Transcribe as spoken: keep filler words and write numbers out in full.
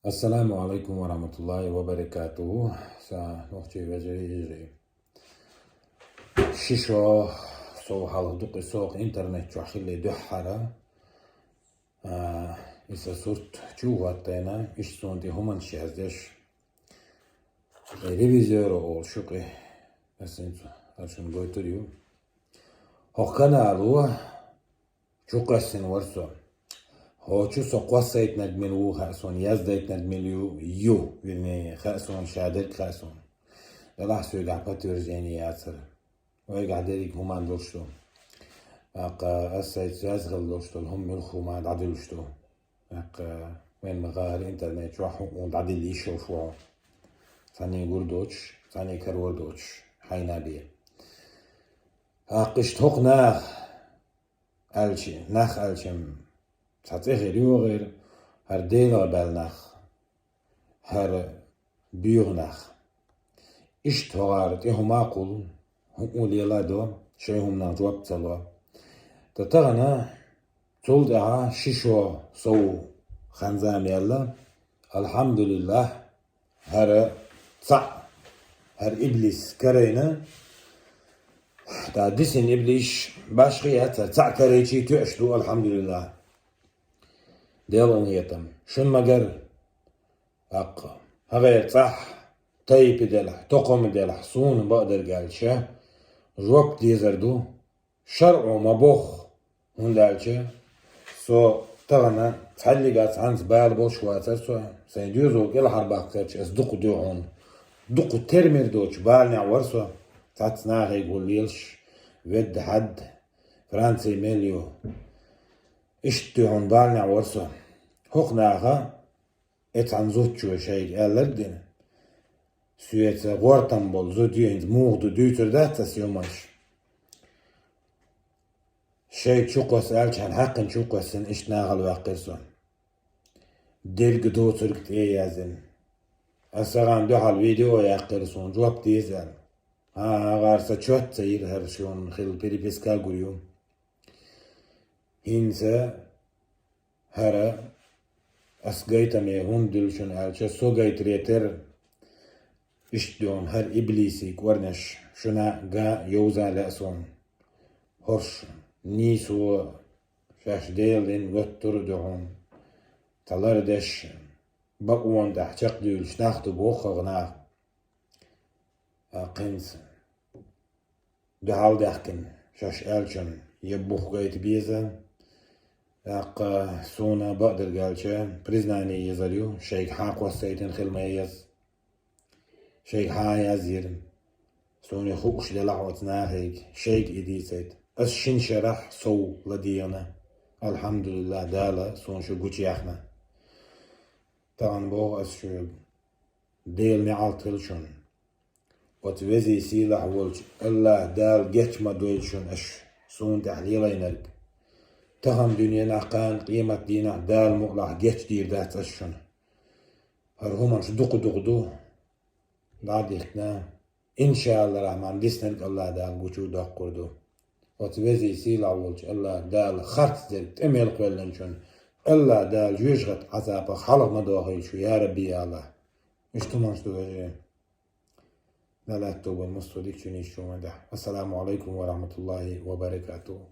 Ассаламу алайкум ва рахматуллахи ва баракатуху. Са нохчий вежарий, йижарий. Ши шо сов хьалха дукха сох интернет чу хилли дуьххьара. А, и са сурт чу хӀоттайна, иштта суна тӀе хӀуманаш яздеш. Э, ревизора олу шуьга, ас хӀинца ас шуна гойтур ю. ХӀокху канало чу кхоьссина вара со. ХӀокху чу со кхоссайтинарг мила ву хаьа суна, яздайтинарг мила ю, ю, вернее, хаьа суна, шадерг хаьа суна. Делахь соьгахь подтверждение яцара. Вайгахь дерриг хӀуманна долуш ду. ТӀаккха ас сайца связь хила долуш долу хӀума муьлхха хӀума дӀадуьллуш ду. ТӀаккха вайн ма-хаара интернет чохь хӀума дӀадилла йиш йолуш ву хьо. Цхьаьний гур доцуш, цхьаьний карор доцуш, хьайна бен. ТӀаккха иштта хӀокху нах аьлча, нах аьлча, цхьа цӀе хир ю вахара, хӀара Делах баьлла нах, хӀара боьха нах. Иштта хӀокхара тӀе хӀума а кхуллу, хӀума а лела а до, шайн хӀуманах жоп а ца ло. Ткъа тахана цул тӀаьхьа ши шо сов хан-зама яьлла, алхьамдулиллахӀ, хӀара цхьаъ, хӀара иблис карийна, ткъа дисина иблис башха яц, хӀара цхьаъ карийча тоьаш ду, алхьамдулиллахӀ. Делан къинхетам. Шуна ма-гарра, тӀаккха, хӀара цӀахь тайпа делахь, тукхам делахь, суна бакъдерг аьлча, жоп дезар ду, шарӀо ма-бохху, хӀунда аьлча со тахана цхьаьллигахь цхьаьнца бала болуш вацара со, сайн доьзал кӀелхьарбаккхарца ас дукха дуьхьал, дукха тера-мера доцучу баланехь вара со, цхьацца нахе гӀо лелаш, ведда хьаьдда, Франци мел ю. Иштта дуьхьал баланехь вара со. ХӀокху наха и цхьана зудчо шайга аьлларг дина. Соьца гӀортам болу зуда ю, хӀинца муха ду дуьйцур дац ас юмаш. Шайга чу кхосса аьлча, хьан хьаькхина чу кхоссина, иштта нахала ваьккхира со. Дерг доцург тӀе а яздина. Ас сагӀан дуьхьал видео яьккхира суна, жоп деза аьлла. ХӀан-хӀа, гӀар сан чот ца йира, хӀара шуна хилла переписка гур ю. ХӀинца хӀара ас гайтаме хӀунда дуьллу шуна аьлча, со гайтаре терра, иштта дуьхьал хӀара иблисийн кӀорнеш шуна ган йовза лаьа суна. ХӀорш нийсо шаьш Делан дин готтур а дуьхьал, цхьа лардеш, бакъонан тӀехь чекхдуьйлуш нах ду боху хӀокху наха. ТӀаккхинца дуьхьал даьхкина шаьш аьллачунна я бух гайта беза, тӀаккха суна бакъдерг аьлча, признание езар ю, шайга хьан кхоссайтина хила ма еза. Шайга хьан язйира. Суна хууш делахь оцу нахе, шайга и дийцайта. Ас шина шарахь сов ладегӀана. АлхьамдулиллахӀ, Дала суна шу гучуяьхна. Тахана боху ас шуьга, Делан неӀалт хила шуна. Оцу везий сийлахь волчу АллахӀ Дала геч ма дойла шуна аша суна тӀехь лелайнарг. Тахана дуьненахь, кхана къематдийнахь Дала мукъалахь геч дийр дац аша шуна. ХӀара хӀуманаш дукха-дукха ду, дӀа а дихкина, иншаалла рахьман, диснарг АллахӀ Дала гучу доккхур ду. Оцу везий сийлахь волчу АллахӀ Дала харц дерг тӀе мел кхоьллинчунна АллахӀ Дала жоьжахатин Ӏазапах хьалха ма дохийла шу, я Рабби, я АллахӀ. Иштта хӀуманаш ду, вежарий. Далла аьтто бан массо а дикачу нийсачу хӀуманна тӀехь. Ассаламу алайкум ва рахматуллахи ва баракатуху.